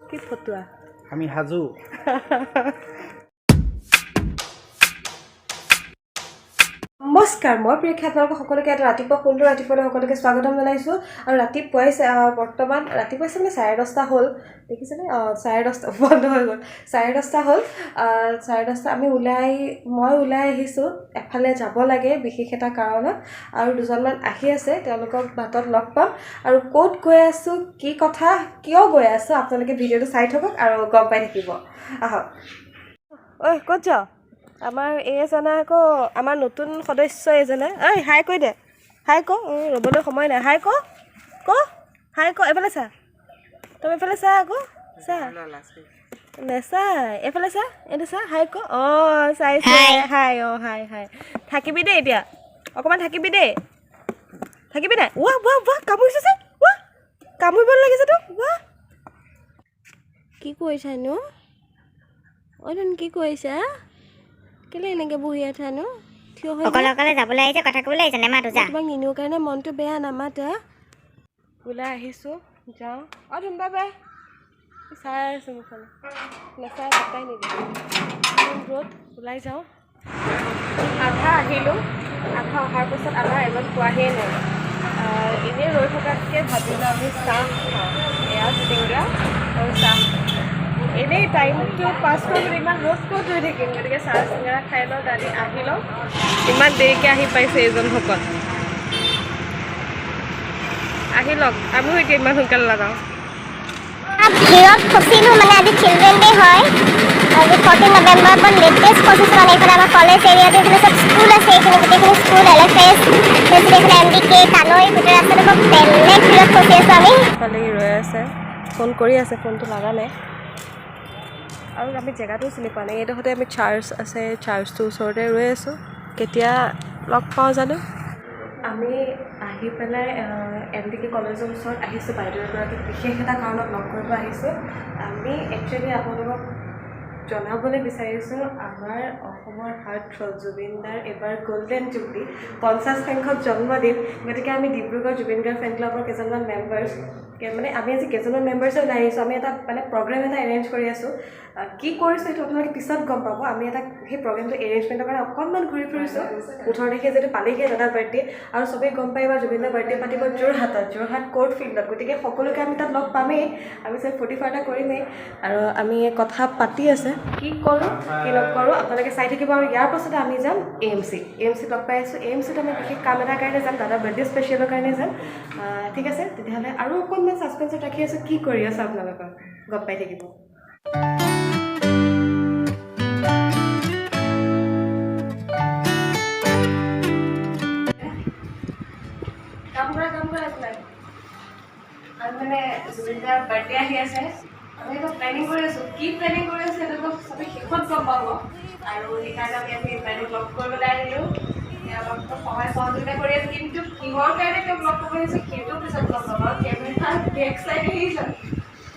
কি ফটুৱা? আমি সাজু। নমস্কাৰ, মই প্ৰিয়ংকা, আপোনালোকক সকলোকে এটা ৰাতিপুৱা সুন্দৰ ৰাতিপুৱালৈ সকলোকে স্বাগতম জনাইছোঁ। আৰু ৰাতিপুৱাই বৰ্তমান ৰাতিপুৱাইছে মানে 10:30 হ'ল, দেখিছেনে? অঁ, 10:30 বন্ধ হৈ গ'ল, 10:30 হ'ল। 10:30 আমি ওলাই, মই ওলাই আহিছোঁ, এফালে যাব লাগে বিশেষ এটা কাৰণত, আৰু দুজনমান আহি আছে, তেওঁলোকক বাটত লগ পাম। আৰু ক'ত গৈ আছোঁ, কি কথা, কিয় গৈ আছোঁ, আপোনালোকে ভিডিঅ'টো চাই থাকক আৰু গম পাই থাকিব। আহক। ঐ, ক'ত যাওঁ? আমাৰ এইজনা আকৌ আমাৰ নতুন সদস্য এইজনে। ঐ, হাই কৈ দে, হাই ক। ৰ'বলৈ সময় নাই। হাই ক, ক, হাই ক। এইফালে চা, তই এইফালে চা আকৌ, চা, নেচাই, এইফালে চা, এইটো চা, হাই ক। অঁ, চাইছে, হাই। অঁ, হাই হাই। থাকিবি দেই এতিয়া, অকণমান থাকিবি দেই, থাকিবি নাই? ৱাহ ৱাহ ৱাহ, কামুৰিছে যে, ৱাহ, কামুৰিব লাগিছে তোক, ৱাহ। কি কৰিছানো? ঐ ধুন, কি কৰিছা? কেলৈ এনেকৈ বহি আছানো? থিয় হৈ অকলে অকলে যাবলৈ আহিছে, কথা ক'বলৈ আহিছে, নেমাতো যা। তোমাক নিনিও কাৰণে মনটো বেয়া, নামাতা। ওলাই আহিছোঁ, যাওঁ। অঁ ধুন, বাই বাই। চাই আছোঁ মুখলৈ, নাচাই পাত্তাই নিদিয়ে। ৰ'দ, ওলাই যাওঁ। আধা আহিলোঁ, আধা অহাৰ পিছত আমাৰ এজন পোৱাহিয়ে নাই। এনেই ৰৈ থকাতকৈ ভাবিলোঁ আমি চাহ খাওঁ। এয়া চিংৰা আৰু চাহ। এনেই টাইমটো পাছ কৰিবলৈ ইমান ৰ'দ, ক'ত ৰৈ থাকিম? গতিকে চাহ চিঙৰা খাই লওঁ, দালি আহি লওঁ। ইমান দেৰিকৈ আহি পাইছে এইজন ভকত। আহি লওক, আমিও এতিয়া ইমান সোনকালে নাযাওঁ। ভিৰত ফচিলোঁ, মানে আজি চিলড্ৰেন ডে হয়, আজি 14 নৱেম্বৰ, বৰ লেটেষ্ট ফচিছোঁ। মানে এইফালে আমাৰ কলেজ এৰিয়াটো, এইফালে চব স্কুল আছে, এইখিনি গোটেইখিনি স্কুল, এলএফএছ, তাৰপিছত এইফালে এমডিকে, কানৈ, গোটেই ৰাস্তাটো বৰ বেলেগ ভিৰত ফচি আছোঁ আমি। ইফালে ৰৈ আছে, ফোন কৰি আছে, ফোনটো লগা নাই। আৰু আমি জেগাটোও চিনি পোৱা নাই। এইডোখৰতে আমি চাৰ্চ আছে, চাৰ্চটোৰ ওচৰতে ৰৈ আছোঁ, কেতিয়া লগ পাওঁ জানো। আমি আহি পেলাই এমডিকে কলেজৰ ওচৰত আহিছোঁ, বাইদেউ এগৰাকীক বিশেষ এটা কাৰণত লগ কৰিব আহিছোঁ। আমি একচুৱেলি আপোনালোকক জনাবলৈ বিচাৰিছোঁ, আমাৰ অসমৰ হাৰ্ট থ্ৰব জুবিন দাৰ এইবাৰ গল্ডেন জুবলি, 50 সংখ্যক জন্মদিন। গতিকে আমি ডিব্ৰুগড় জুবিন গাৰ্গ ফেন ক্লাবৰ কেইজনমান মেম্বাৰ্ছ, মানে আমি আজি কেইজনমান মেম্বাৰ্ছে ওলাই আহিছোঁ। আমি এটা মানে প্ৰগ্ৰেম এটা এৰেঞ্জ কৰি আছোঁ। কি কৰিছোঁ সেইটো আপোনালোকে পিছত গম পাব। আমি এটা সেই প্ৰগ্ৰেমটো এৰেঞ্জমেণ্টৰ কাৰণে অকণমান ঘূৰি ফুৰিছোঁ। 18 তাৰিখে যিহেতু পালেহিয়ে দাদা বাৰ্থডে, আৰু চবেই গম পাই এইবাৰ জুবিনদাৰ বাৰ্থডে পাতিব যোৰহাটত, যোৰহাট কোৰ্ট ফিল্ডত। গতিকে সকলোকে আমি তাত লগ পামেই, আমি চব ফূৰ্তি ফাৰ্তা কৰিমেই। আৰু আমি কথা পাতি আছে, কি কৰোঁ কি নকৰোঁ আপোনালোকে চাই থাকিব। আৰু ইয়াৰ পাছতে আমি যাম এএমচি, এএমচিত লগ পাই আছোঁ। এএমচিত আমি বিশেষ কাম এটাৰ কাৰণে যাম, দাদা বাৰ্থডে স্পেচিয়েলৰ কাৰণে যাম। ঠিক আছে তেতিয়াহ'লে, আৰু অকণমান ছাছপেঞ্চত ৰাখি আছোঁ, কি কৰি আছোঁ আপোনালোকৰ গম পাই থাকিব। কাম কৰা, কাম কৰা, একো নাই। আৰু মানে জুবিনদাৰ বাৰ্থডে আহি আছে, আমি এটা প্লেনিং কৰি আছোঁ। কি প্লেনিং কৰি আছোঁ সেইটো চবেই শেষত গম পাব। আৰু সেইকাৰণে আমি আজি বাইদেউক লগ কৰিবলৈ আহিলোঁ। আমাক সহায় সহযোগিতা কৰি আছে, কিন্তু কিহৰ কাৰণে তেওঁক লগ কৰিব আহিছোঁ সেইটো পিছত গম পাব। কেমেৰা বেক চাইড সেইজন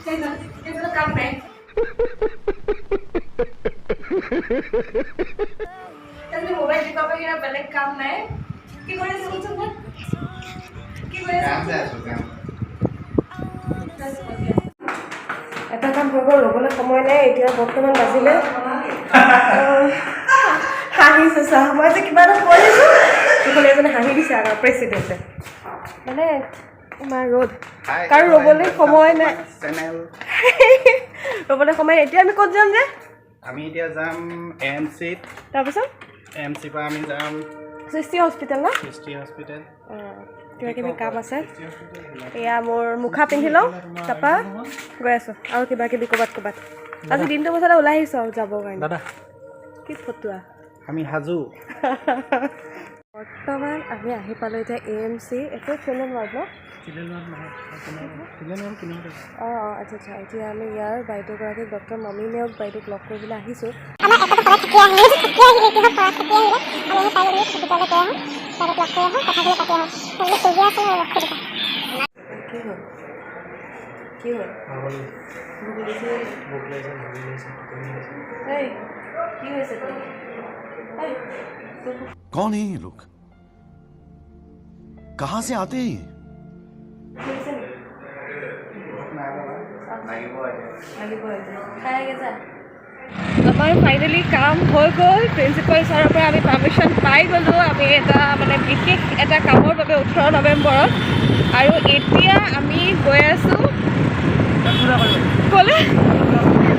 সেইজন সেইজনৰ কাম নাই। তাৰপিছত মোবাইল টিপা বাহিৰে বেলেগ কাম নাই। কি কৰি আছে শুনচোন, কি কৰি আছে? এটা কাম হৈ গ'ল, ৰ'বলৈ সময় নাই। এতিয়া বৰ্তমান বাজিলে, হাঁহিছে চা, মই যে কিবা এটা কৰিছোঁ, সেইফালে এজনে হাঁহি দিছে আমাৰ প্ৰেচিডেণ্টে। মানে ইমান ৰ'দ, কাৰো ৰ'বলৈ সময় নাই। চেনেল। ৰ'বলৈ সময় নাই। এতিয়া আমি ক'ত যাম যে? আমি এতিয়া যাম এমচিত। তাৰপিছত? এমচিৰ পৰা আমি যাম সৃষ্টি হস্পিটেল ন? সৃষ্টি হস্পিটেল। কিবা কিবি কাম আছে। এয়া মোৰ মুখা পিন্ধি লওঁ, তাৰপৰা গৈ আছোঁ আৰু কিবা কিবি ক'ৰবাত ক'ৰবাত। আজি দিনটো মুঠতে ওলাই আহিছোঁ আৰু যাবৰ কাৰণে। দাদা। কি ফটুৱা? আমি সাজু। বৰ্তমান আমি আহি পালোঁ এতিয়া এএমচি, এইটো চিলড্ৰেন ৱাৰ্ড ন? অঁ অঁ, আচ্ছা আচ্ছা। এতিয়া আমি ইয়াৰ বাইদেউগৰাকীক, ডক্টৰ মমী নেওগ বাইদেউক লগ কৰিবলৈ আহিছোঁ। আমাৰ একেটো সদায় থাকি আহে, থাকি আহিলে কি হয়, থাকি আহিলে আমি আহি পাই গ'লো, ভিতৰলৈ গৈ আহোঁ, বাইদেউক লগ কৰি আহোঁ, কথাখিনি পাতি আহোঁ। সেইবুলি খুজিয়ে আছোঁ, ৰখি দিবা। কি হ'ল, কি হ'ল? ভোক লাগিছে? ভোক লাগিছে, ভাগৰ লাগিছে, টোপনি লাগিছে। এই, কি হৈছে তোৰ? এই, তোৰ कौन है ये लोग, कहां से आते हैं ये? ভোক লাগিছে নেকি? নাই লগা। লাগিব এতিয়া। লাগিব এতিয়া, খাই আগে যা। আমাৰ ফাইনেলি কাম হৈ গ'ল। প্ৰিন্সিপাল ছাৰৰ পৰা আমি পাৰ্মিশ্যন পাই গ'লোঁ। আমি এটা মানে বিশেষ এটা কামৰ বাবে 18 নৱেম্বৰত। আৰু এতিয়া আমি গৈ আছোঁ ক'লে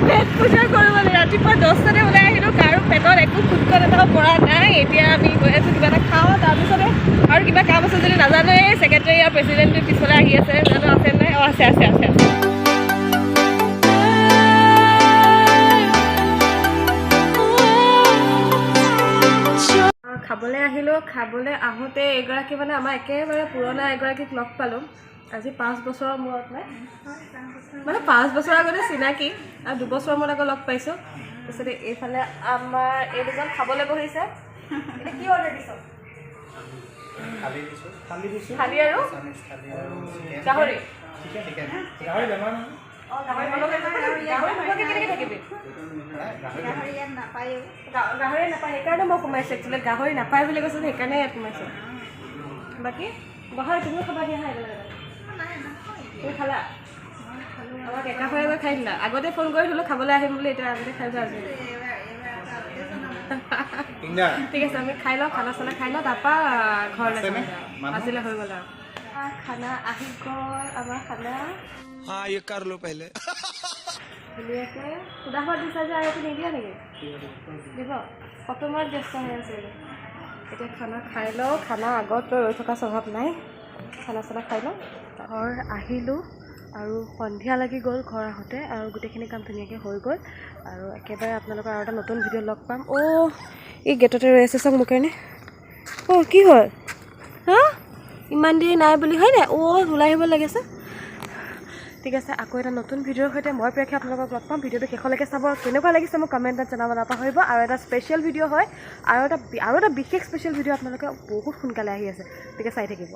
পেট পূজা কৰিবলৈ। ৰাতিপুৱা 10টাতে ওলাই আহিলোঁ, কাৰো পেটত একো খুটকট এটাও পৰা নাই। এতিয়া আমি গৈ আছোঁ, কিবা এটা খাওঁ, তাৰপিছতে আৰু কিবা কাম আছে যদি নাজানোৱেই। ছেক্ৰেটাৰী আৰু প্ৰেচিডেণ্টটো পিছফালে আহি আছে, জানো আছে নাই। অঁ, আছে আছে আছে আছে। খাবলৈ আহিলোঁ। খাবলৈ আহোঁতে এগৰাকী মানে আমাৰ একেবাৰে পুৰণা এগৰাকীক লগ পালোঁ আজি 5 বছৰৰ মূৰত। নাই মানে 5 বছৰৰ আগতে চিনাকি আৰু 2 বছৰৰ মূৰত আকৌ লগ পাইছোঁ। তাৰপিছতে এইফালে আমাৰ এই দুজন খাবলৈ বহিছে। এতিয়া কি অৰ্ডাৰ দিছ? থালি দিছোঁ, থালি দিছোঁ। থালি আৰু আছামিজ থালি আৰু চিকেন। গাহৰি। চিকেন, গাহৰি বেমাৰ নহয়। অঁ, গাহৰি গাহৰি নোখোৱাকৈ কেনেকৈ থাকিবি? গাহৰি। গাহৰি নাপায়, সেইকাৰণে মই সোমাইছোঁ। একচুৱেলি গাহৰি নাপায় বুলি কৈছোঁ, সেইকাৰণে ইয়াত সোমাইছোঁ। বাকী গাহৰি তুমিও খাবা দিয়া। হা, একেলগে। তুমি খালা? আমাক একা হৈ গৈ খাই দিলা। আগতে ফোন কৰি থ'লোঁ খাবলৈ আহিম বুলি, এতিয়া আগতে খাই যোৱা আজি। তিনিটা। ঠিক আছে, আমি খাই লওঁ, খানা চানা খাই লওঁ, তাৰপৰা ঘৰলৈ আছেনে? যাম আৰু। মানুহ? আজিলৈ হৈ গ'ল আৰু। খানা আহি গ'ল আমাৰ খানা। हाँ, ये कर लो पहले। ধুনীয়াকৈ সুদা ভাত দিছা যে, আৰু একো নিদিয়া নেকি? দিব। ফটো মৰাত ব্যস্ত হৈ আছে। এতিয়া খানা খাই লওঁ। খানা আগত ৰৈ থকা স্বভাৱ নাই। খানা চানা খাই লওঁ। ঘৰ আহিলোঁ আৰু সন্ধিয়া লাগি গ'ল ঘৰ আহোঁতে। আৰু গোটেইখিনি কাম ধুনীয়াকৈ হৈ গ'ল। আৰু একেবাৰে আপোনালোকৰ আৰু এটা নতুন ভিডিঅ' লগ পাম। অ' এই গেটতে ৰৈ আছে চাওক মোৰ কাৰণে। অ' কি হ'ল? হা, ইমান দেৰি নাই বুলি হয় নাই? অ' ওলাই আহিব লাগিছে। ঠিক আছে, আকৌ এটা নতুন ভিডিঅ'ৰ সৈতে মই প্ৰেক্ষা আপোনালোকক লগ পাম। ভিডিঅ'টো শেষলৈকে চাব। কেনেকুৱা লাগিছে মোক কমেণ্টত জনাব নাপাহৰিব। আৰু এটা স্পেচিয়েল ভিডিঅ' হয় আৰু এটা বিশেষ স্পেচিয়েল ভিডিঅ' আপোনালোকে বহুত সোনকালে আহি আছে, গতিকে চাই থাকিব।